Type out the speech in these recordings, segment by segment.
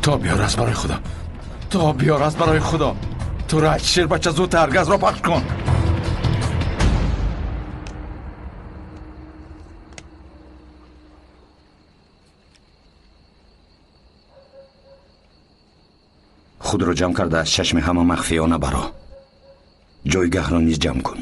Тоб биёр аз барои Худо. Тоб биёр аз барои Худо. Тураҷ, шербача, зудтар газро пахш кун. Худро ҷамъ карда аз чашми ҳама махфиёна баро. Ҷойгаҳро низ ҷамъ кун.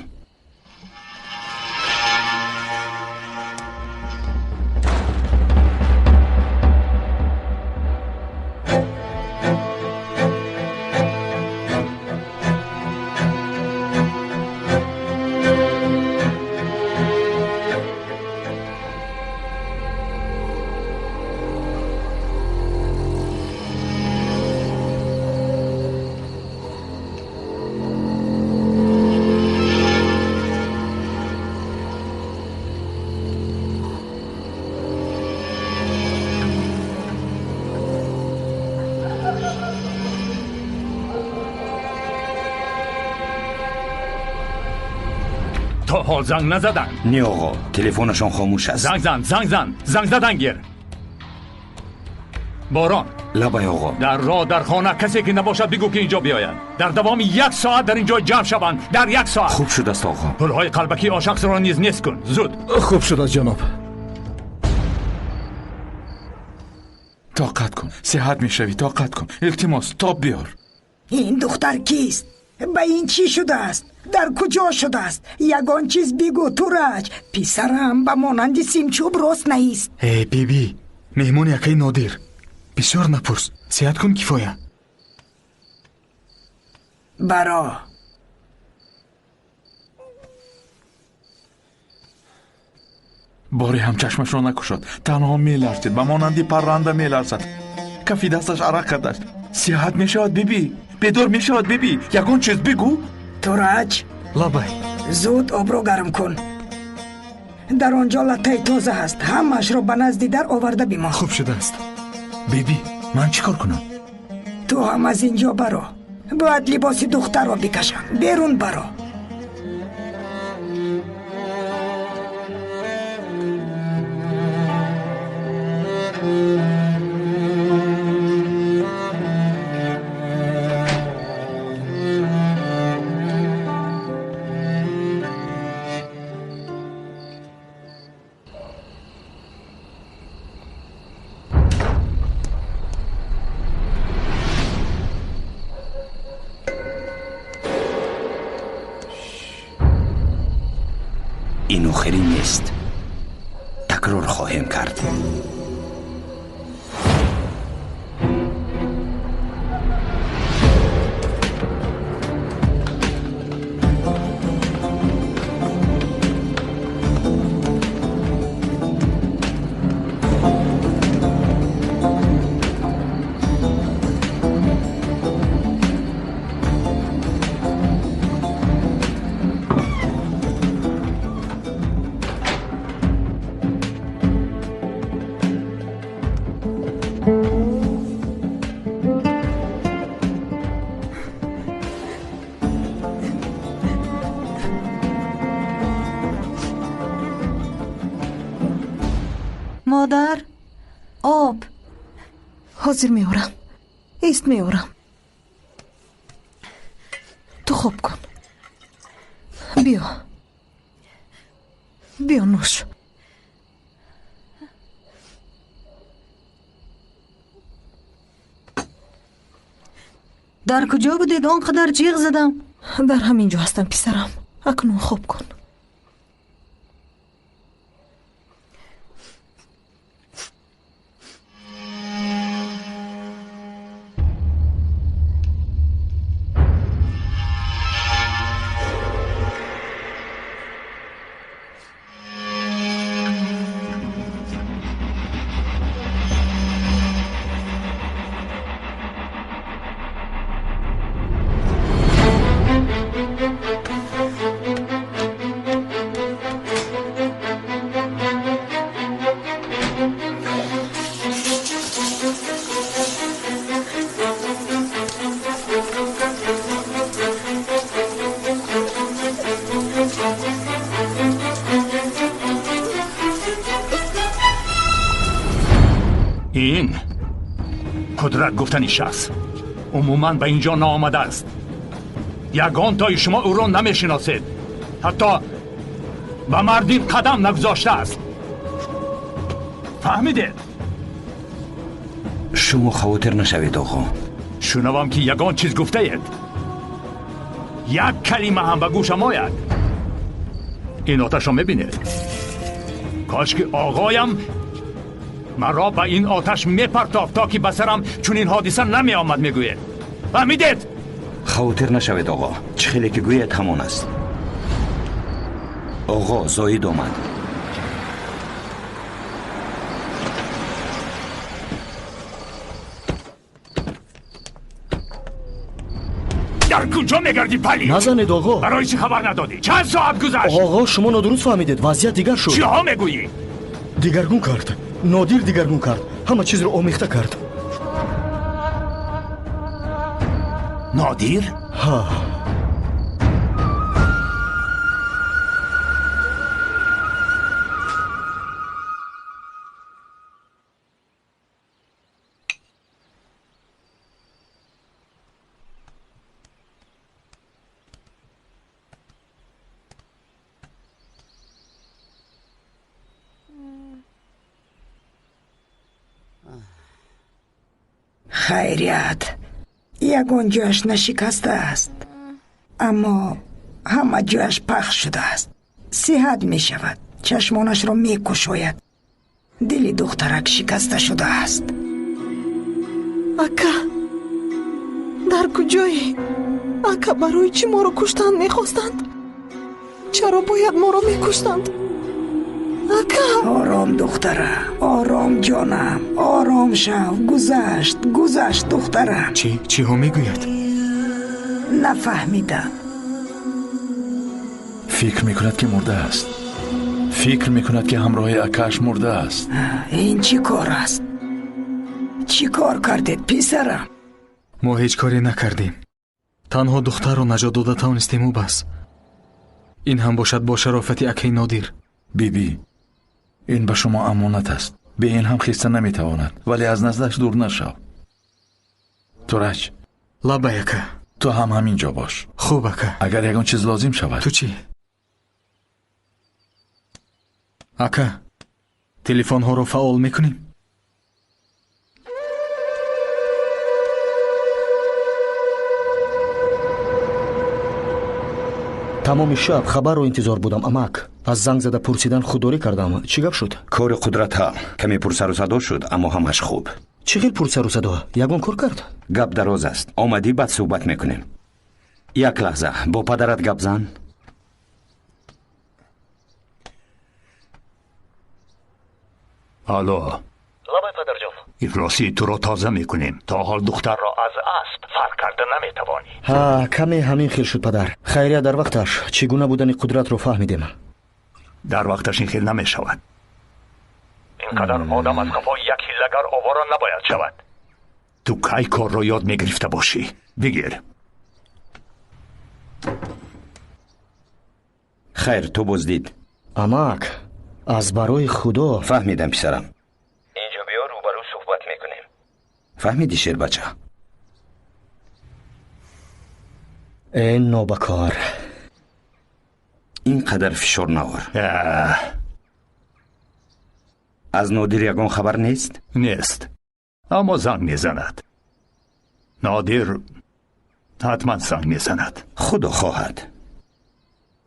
То ҳол занг назаданд. Не оғо, телефонашон хомӯш аст. Занг зан, занг зан, занг задан гир. Борон. Лабай оғо. Дар роҳ, дар хона касе ки набошад бигӯ ки инҷо биёяд. Дар давоми як соат дар инҷо ҷамъ шаванд. Дар як соат. Хуб шудааст оғо. Пулҳои қалбакии он шахсро низ нест кун. Зуд. Хуб шудааст ҷаноб. Тоқат кун, сиҳат мешавӣ, тоқат кун. Илтимос, тоб биёр. Ин духтар кист? Ба ин чӣ шудааст? Дар куҷо шудааст? Ягон чиз бигӯ, Тураҷ. Писарам ба монанди симчӯб рост наист. Э, биби, меҳмони акаи Нодир. Бисёр напурс, сиҳат кун кифоя. Баро. Боре ҳам чашмашро накушод. Танҳо меларзид, ба монанди парранда меларзад. Кафи дасташ арақ кардааст. Сиҳат мешавад, биби. Бедор мешавад, биби. Ягон чиз бигӯ. Тураҷ. Лабай. Зуд обро гарм кун. Дар он ҷо латтаи тоза ҳаст. Ҳамаашро ба назди дар оварда бимон. Хуб шудааст. Биби, ман чӣ кор кунам? Ту ҳам аз ин ҷо баро. Бояд либоси духтарро бикашам. Берун баро. Ин охирин нест. Такрор хоҳем кард. Модар, об. Ҳозир меорам. Ист меорам. Ту хоб кун. Биё. Биё нӯш. Дар куҷо будед? Он қадар ҷиғ задам. Дар ҳамин ҷо ҳастам, писарам. Акнун хоб кун. Қудрат гуфтани шахс умуман ба ин ҷо наомадааст. Ягон тои шумо ӯро намешиносед. Ҳатто ба мардин қадам нагузоштааст. Фаҳмидед? Шумо хавотир нашавед, оғо. Шунавам ки ягон чиз гуфтаед. Як калима ҳам ба гӯшам ояд. Ин оташро мебинед? Кош ки оғоям маро ба ин оташ мепартофт, то ки ба сарам чунин ҳодиса намеомад, мегӯед. Фаҳмидед? Хавотир нашавед, оғо. Чӣ хеле ки гӯяд, ҳамон аст. Оғо, Зоид омад. Дар куҷо мегардӣ, палӣ? Назанед, оғо. Барои чӣ хабар надодӣ? Чанд соат гузашт? Оғо, шумо нодуруст фаҳмидед. Вазъият дигар шуд. Чиҳо мегӯӣ? Дигаргун кард. Нодир дигаргун кард. Ҳама чизро омехта кард. Нодир? Ҳа. Хайрият, ягон ҷояш нашикастааст, аммо ҳама ҷояш пахш шудааст. Сиҳат мешавад, чашмонашро мекушояд. Дили духтарак шикаста шудааст. Ака, дар куҷоӣ? Ака, барои чӣ моро куштанд мехостанд? Чаро бояд моро мекуштанд? Ака! Ором, духтара, ором, ҷонам, ором шав. Гузашт, гузашт, духтарам. Чӣ? Чиҳо мегӯяд? Нафаҳмидам. Фикр мекунад, ки мурдааст. Фикр мекунад, ки ҳамроҳи акааш мурдааст. Ин чӣ кор аст? Чӣ кор кардед, писарам? Мо ҳеҷ коре накардем. Танҳо духтарро наҷот дода тавонистему бас. Ин ҳам бошад бо шарофати акаи Нодир. Биби, ин ба шумо амонат аст. Бе ин ҳам хиста наметавонад, вале аз наздаш дур нашав. Тураҷ. Лабай, ака. Ту ҳам ҳамин ҷо бош. Хуб, ака. Агар ягон чиз лозим шавад. Ту чӣ? Ака, телефонҳоро фаъол мекунем? Тамоми шаб хабарро интизор будам, амак. Аз занг зада пурсидан худдорӣ кардам. Чӣ гап шуд? Кори Қудрат ҳал. Каме пурсару садо шуд, аммо ҳамаш хуб. Чӣ хел пурсару садо? Ягон кор кард? Гап дароз аст. Омадӣ, баъд суҳбат мекунем. Як лаҳза, бо падарат гап зан. Алло. Лабай, падарҷон. Ифлосии туро тоза мекунем. То ҳол духтарро аз асп фарқ карда наметавонӣ. Ҳа, каме ҳамин хел шуд, падар. Хайрия, дар вақташ чӣ гуна будани Қудратро фаҳмидем. Дар вақташ ин хел намешавад. Ин қадар одам аз қафои як ҳиллагар овора набояд шавад. Ту кай корро ёд мегирифта бошӣ? Бигир. Хайр, ту боздид. Амак, аз барои Худо. Фаҳмидам, писарам. Инҷо биё, рӯбарӯ суҳбат мекунем. Фаҳмидӣ, шербача? Э, нобакор. Ин қадар фишор наор. Аз Нодир ягон хабар нест? Нест, аммо занг мезанад. Нодир ҳатман занг мезанад. Худо хоҳад.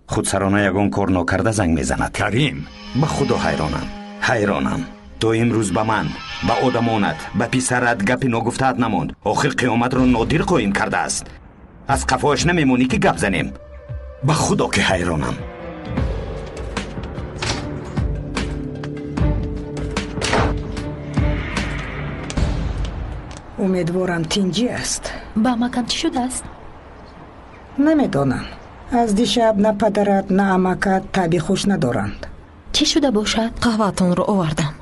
Худсарона ягон кор нокарда занг мезанад. Карим. Ба Худо ҳайронам, ҳайронам. То имрӯз ба ман, ба одамонат, ба писарат гапи ногуфтаат намонд. Охир қиёматро Нодир қоим кардааст. Аз қафояш намемонӣ, ки гап занем. Ба Худо ки ҳайронам. Умедворам, тинҷӣ аст. Ба амакам чӣ шудааст? Намедонам. Аз дишаб на падарат, на амакат таби хуш надоранд. Чӣ шуда бошад? Қаҳваатонро овардам.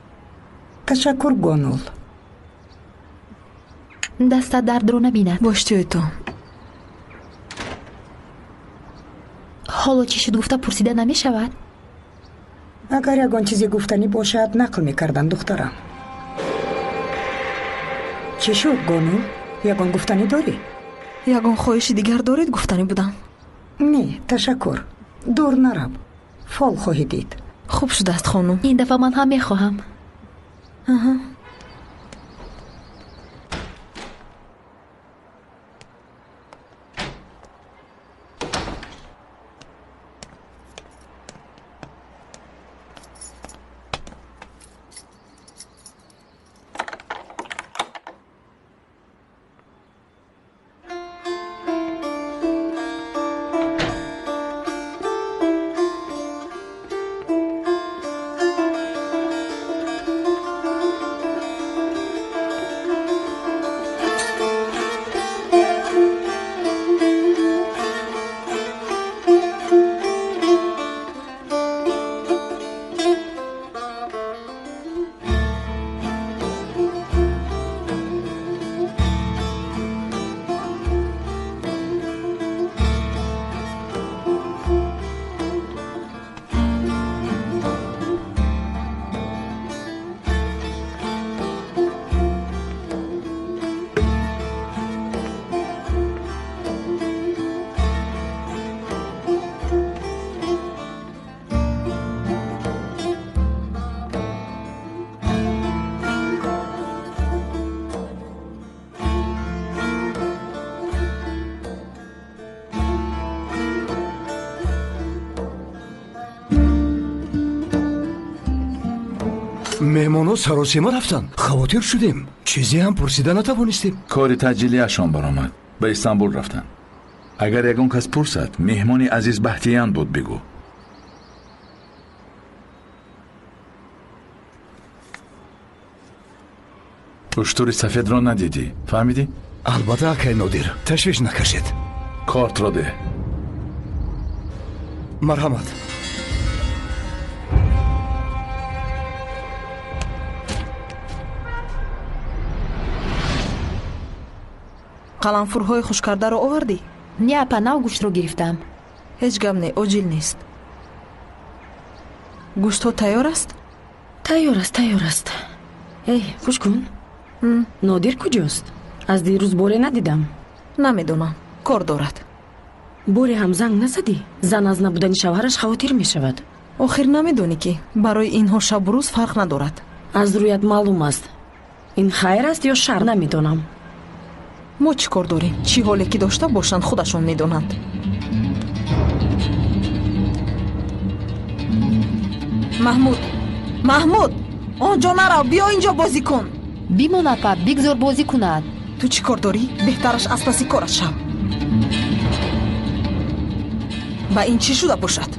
Ташаккур, Гонул. Дастат дардро набинад. Бо иштиёи ту. Ҳоло чӣ шуд гуфта пурсида намешавад? Агар ягон чизе гуфтанӣ бошад, нақл мекардам, духтарам. Чӣ шуд, Гонул? Ягон гуфтанӣ дорӣ? Ягон хоҳиши дигар доред, гуфтанӣ будам. Не, ташаккур. Дур нарав, фол хоҳӣ дид. Хуб шудааст, хонум. Ин дафъа ман ҳам мехоҳам. Аҳа. Меҳмонҳо саросема рафтанд. Хавотир шудем. Чизе ҳам пурсида натавонистем. Кори таъҷилияшон баромад. Ба Истанбул рафтанд. Агар ягон кас пурсад, меҳмони азиз Баҳтиян буд, бигӯ. Уштури сафедро надидӣ, фаҳмидӣ? Албатта, акай Нодир, ташвиш накашед. Кортро деҳ. Марҳамат. Қаламфурҳои хушкардаро овардӣ? Не, апа, нав гӯштро гирифтам. Ҳеҷ гап не, оҷил нест. Гӯштҳо тайёр аст? Тайёр аст, тайёр аст. Эй, гӯш кун. Нодир куҷост? Аз дирӯз боре надидам. Намедонам, кор дорад. Боре ҳам занг назадӣ? Зан аз набудани шавҳараш хавотир мешавад. Охир намедонӣ, ки барои инҳо шабу рӯз фарқ надорад. Аз рӯят маълум аст. Ин хайр аст ё шар, намедонам. Мо чӣ кор дорем? Чӣ ҳоле ки дошта бошанд, худашон медонанд. Маҳмуд, Маҳмуд, он ҷо нарав, биё инҷо бозӣ кун. Бимон, апа, бигзор бозӣ кунад. Ту чӣ кор дорӣ? Беҳтараш аз паси корат шав. Ба ин чӣ шуда бошад?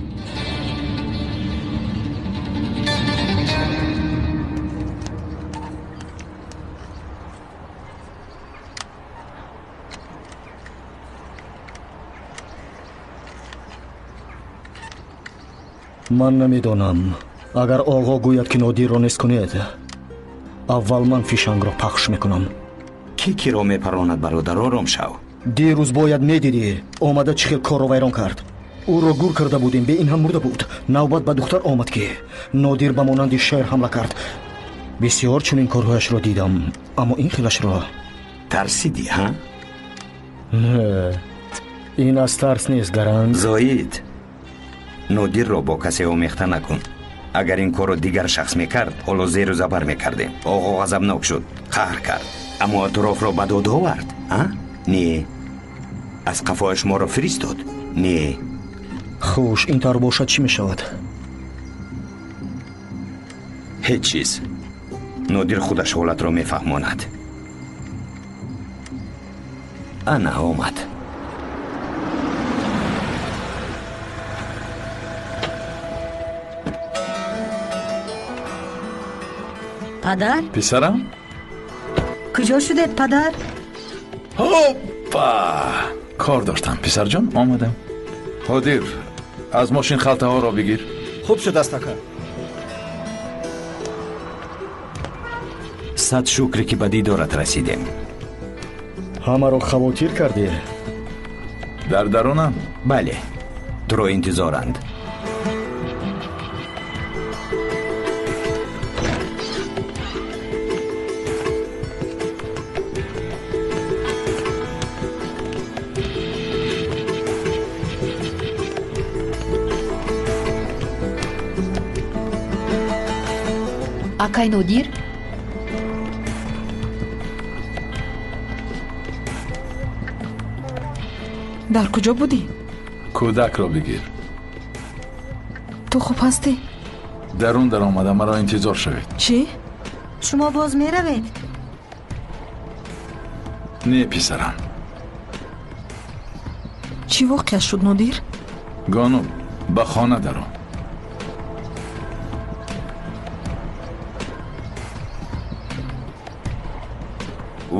Ман намедонам. Агар оғо гӯяд, ки Нодирро нест кунед, аввал ман фишангро пахш мекунам. Кӣ киро мепаронад, бародар? Ором шав. Дирӯз бояд медидӣ, омада чӣ хел корро вайрон кард. Ӯро гур карда будем, бе ин ҳам мурда буд. Навбат ба духтар омад, ки Нодир ба монанди шер ҳамла кард. Бисёр чунин корҳояшро дидам, аммо ин хелашро. Тарсидӣ, ҳа? Не, ин аз тарс нест, гаранг. Зоид, Нодирро бо касе омехта накун. Агар ин корро дигар шахс мекард, ҳоло зеру забар мекардем. Оғо ғазабнок шуд, қаҳр кард, аммо атрофро ба дод овард, а? Не. Аз қафояш моро фиристод? Не. Хуш, ин тавр бошад, чӣ мешавад? Ҳеҷ чиз. Нодир худаш ҳолатро мефаҳмонад. Ана омад. Падар? Писарам? Куҷо шудед, падар? Ҳоппа! Кор доштам, писарҷон, омадам. Ҳодир, аз мошин халтаҳоро бигир. Хуб шудааст, ака. Сад шукре, ки ба дидорат расидем. Ҳамаро хавотир кардӣ? Дар дарунам? Бале, туро интизоранд. Акай Нодир? Дар куҷо будӣ? Кӯдакро бигир. Ту хуб ҳастӣ? Дарун даромада маро интизор шавед. Чӣ? Шумо боз меравед? Не, писарам. Чӣ воқеа шуд, Нодир? Гонум, ба хона даро.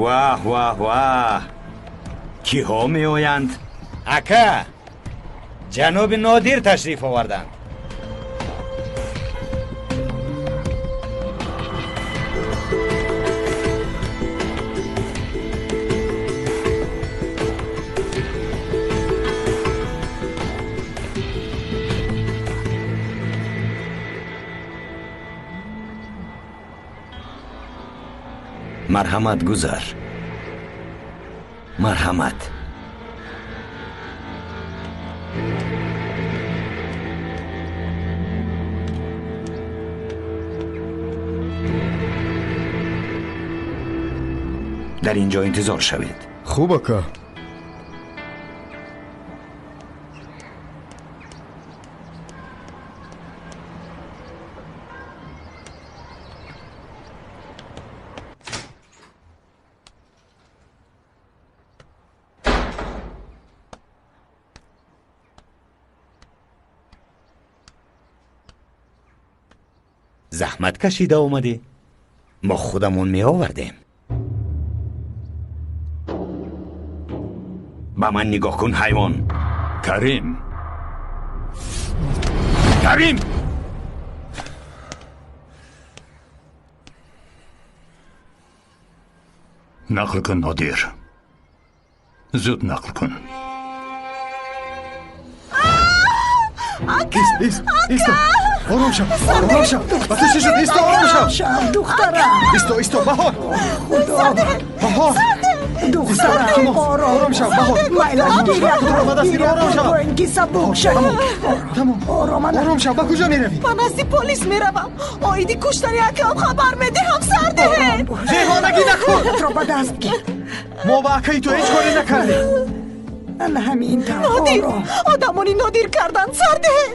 Ваҳ, ваҳ, ваҳ! Киҳо меоянд? Ака, ҷаноби Нодир ташриф оварданд. Марҳамат, гузар. Марҳамат. Дар ин ҷо интизор шавед. Хуб, ака. Заҳмат кашида омадӣ? Мо худамон меовардем. Ба ман нигоҳ кун, ҳайвон. Карим, Карим! Нақл кун, Нодир. Зуд нақл кун. Исто, ором шав, ором шав. Ба ту чӣ шуд? Исто, ором шав. Духтарам. Исто, исто, Баҳор. Баҳор. Духтарам, ором шав, Баҳор. Майлаш гиря Худро ба даст гир, ором шав. кун, ки сабук шавӣ. Тамом, ором шав. Ба куҷо меравӣ? Ба назди полис меравам. Оиди куштани акам хабар медиҳам, сардиҳед. Девонагӣ накун. Худро ба даст гир. Мо ба акаи ту ҳеҷ коре накардем. Ана ҳамин тавр. Нодир, одамони Нодир карданд, сардиҳед.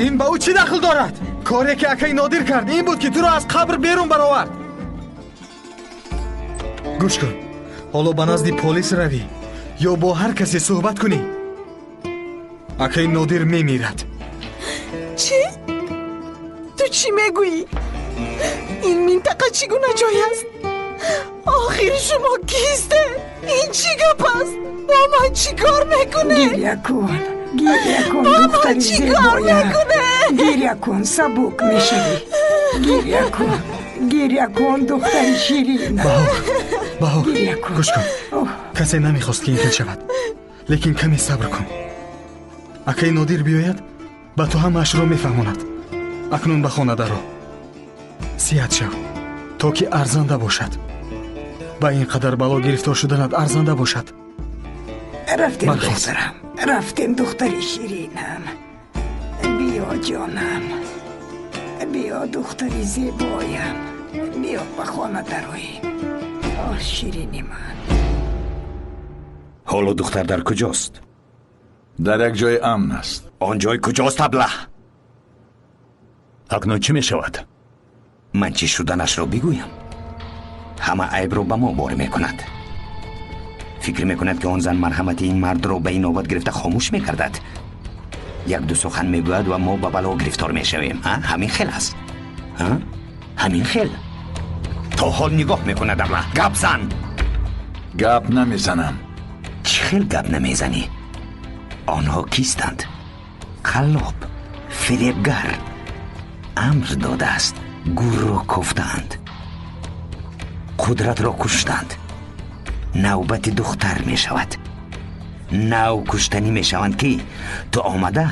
Ин ба ӯ чӣ дахл дорад? Коре ки акаи Нодир кард ин буд, ки туро аз қабр берун баровард. Гӯш кун, ҳоло ба назди полис равӣ ё бо ҳар касе суҳбат кунӣ, акаи Нодир мемирад. Чӣ? Ту чӣ мегӯӣ? Ин минтақа чӣ гуна ҷой аст? Охир шумо кистед? Ин чӣ гап аст? Бо ман чӣ кор мекунед? Гиря кун, гиря кун, духтари зебоям. Гиря кун, сабук мешавӣ. Гиря кун, гиря кун, духтари ширинам. Баҳор, Баҳор, гӯш кун. Касе намехост, ки ин хел шавад, лекин каме сабр кун. Акаи Нодир биёяд, ба ту ҳамаашро мефаҳмонад. Акнун ба хона даро. Сиҳат шав, то ки арзанда бошад. Ба ин қадар бало гирифтор шуданат арзанда бошад. Рафтем, духтарам, рафтем, духтари ширинам. Биё, ҷонам, биё, духтари зебоям, биё ба хона дароем. Оҳ, ширини ман. Ҳоло духтар дар куҷост? Дар як ҷои амн аст. Он ҷой куҷост, аблаҳ? Акнун чӣ мешавад? Ман чӣ шуданашро бигӯям? Ҳама айбро ба мо бор мекунад. Фикр мекунад, ки он зан марҳамати ин мардро ба ин навбат гирифта хомӯш мекардад. Як-ду сухан мегӯяд ва мо ба бало гирифтор мешавем. Ҳамин хел аст. Ҳамин хел. То ҳол нигоҳ мекунад, аблаҳ. Гап зан. Гап намезанам. Чӣ хел гап намезанӣ? Онҳо кистанд? Қаллоб, фиребгар. Амр додааст, гурро кофтаанд, қудратро куштанд. Навбати духтар мешавад. Нав куштанӣ мешаванд, ки ту омада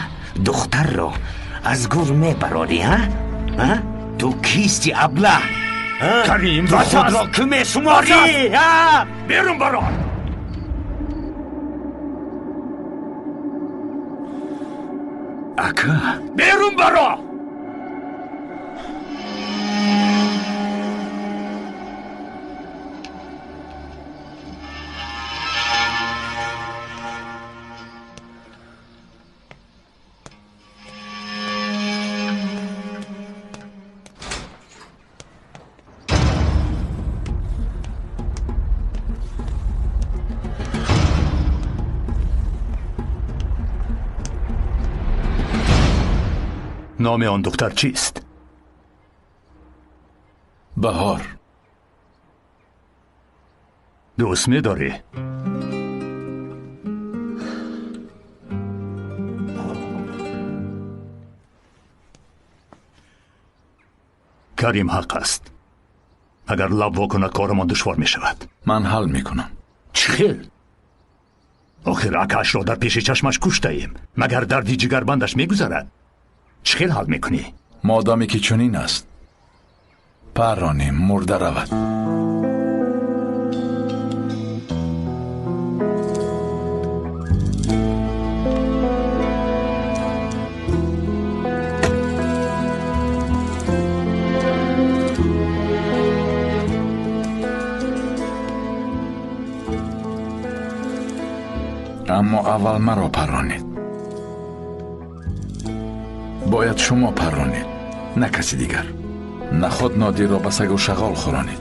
духтарро аз гур мебарорӣ. Ту кисти, аблаҳ? Карим, ту худро кӣ мешуморӣ? Берун барор. Ака, берун барор. Номи он духтар чист? Баҳор. Дӯст медорӣ? Карим ҳақ аст. Агар лаб во кунад, корамон душвор мешавад. Ман ҳал мекунам. Чӣ хел? Охир акаашро дар пеши чашмаш куштаем. Магар дарди ҷигарбандаш мегузарад? Чӣ хел ҳал мекунӣ? Модоме ки чунин аст, парронем, мурда равад. Аммо аввал маро парронед. Бояд шумо парронед, на каси дигар. На худ Нодирро ба сагу шағол хӯронед.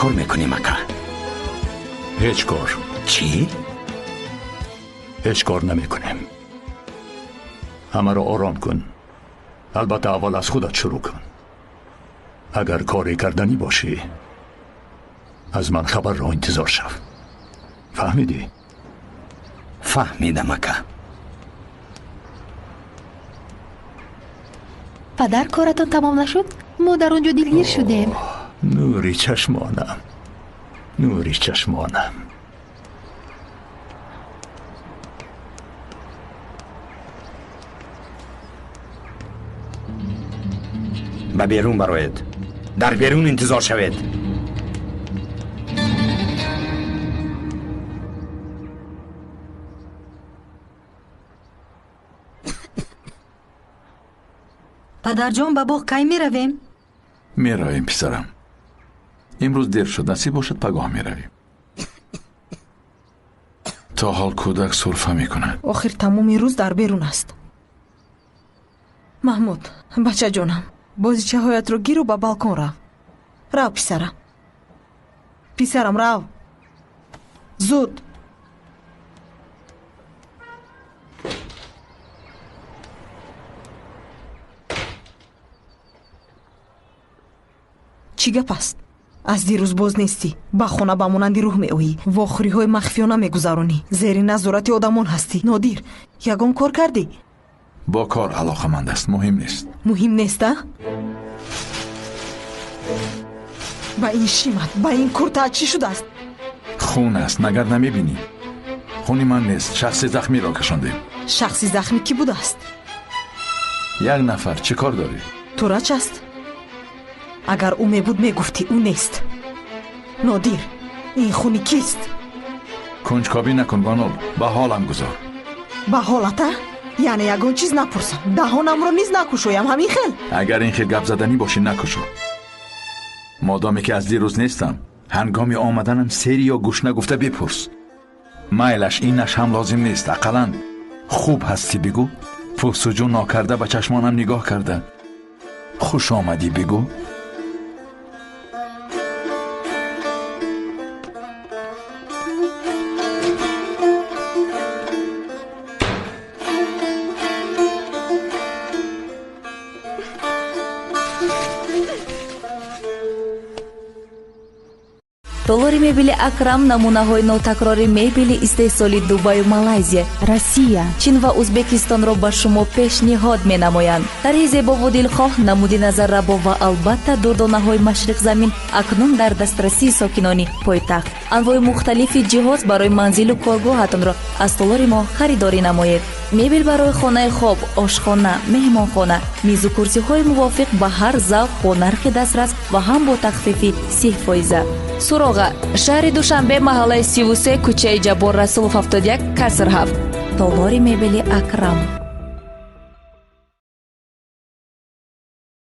Кор мекунем, ака? Ҳеҷ кор. Чӣ? Ҳеҷ кор намекунем. Ҳамаро ором кун. Албатта аввал аз худат шурӯъ кун. Агар коре карданӣ бошӣ, аз ман хабарро интизор шав. Фаҳмидӣ? Фаҳмидам, ака. Падар, коратон тамом нашуд? Мо дар он ҷо дилгир шудем. Нури чашмонам, нури чашмонам. Ба берун бароед. Дар берун интизор шавед. Падарҷон, ба боғ кай меравем? Меравем, писарам. Имрӯз дер шуд, насиб бошад, пагоҳ меравем. То ҳол кӯдак сурфа мекунад. Охир тамоми рӯз дар берун аст. Маҳмуд, бачаҷонам, бозичаҳоятро гиру ба балкон рав. Рав, писарам. Писарам, рав. Зуд. Чӣ гап аст? Аз дирӯз боз нестӣ. Ба хона ба монанди рӯҳ меоӣ. Вохӯриҳои махфиёна мегузаронӣ. Зери назорати одамон ҳастӣ. Нодир, ягон кор кардӣ? Бо кор алоқаманд аст, муҳим нест. Муҳим нест, а? Ба ин шимат, ба ин куртаат чӣ шудааст? Хун аст, нагар намебинӣ? Хуни ман нест, шахси захмиро кашондем. Шахси захмӣ кӣ будааст? Як нафар, чӣ кор дорӣ? Турач аст? Агар ӯ мебуд, мегуфтӣ, ӯ нест. Нодир, ин хуни кист? Кунҷкобӣ накун, Гонул, ба ҳолам гузор. Ба ҳолата? Яъне ягон чиз напурсам, даҳонамро низ накушоям, ҳамин хел? Агар ин хел гап заданӣ бошӣ, накушо. Модоме ки аз дирӯз нестам, ҳангоми омаданам сери ё гӯшна гуфта бипурс. Майлаш, инаш ҳам лозим нест. Ақаллан хуб ҳастӣ бигӯ. Пурсуҷӯ нокарда ба чашмонам нигоҳ карда хуш омадӣ бигӯ. Толори мебели Акрам намунаҳои нотакрори мебели истеҳсоли Дубаю Малайзия, Россия, Чин ва Узбекистонро ба шумо пешниҳод менамоянд. Тарҳи зебову дилхоҳ, намуди назаррабо ва албатта дурдонаҳои машриқзамин акнун дар дастрасии сокинони пойтахт. Анвои мухталифи ҷиҳоз барои манзилу коргоҳатонро аз толори мо харидорӣ намоед. Мебел барои хонаи хоб, ошхона, меҳмонхона, мизу курсиҳои мувофиқ ба ҳар завқ бо нархи дастрас ва ҳам бо тахфифи 30%. Суроға: шаҳри Душанбе, маҳаллаи 33, кӯчаи Ҷаббор Расулов 71, каср 7. Толори мебели Акрам.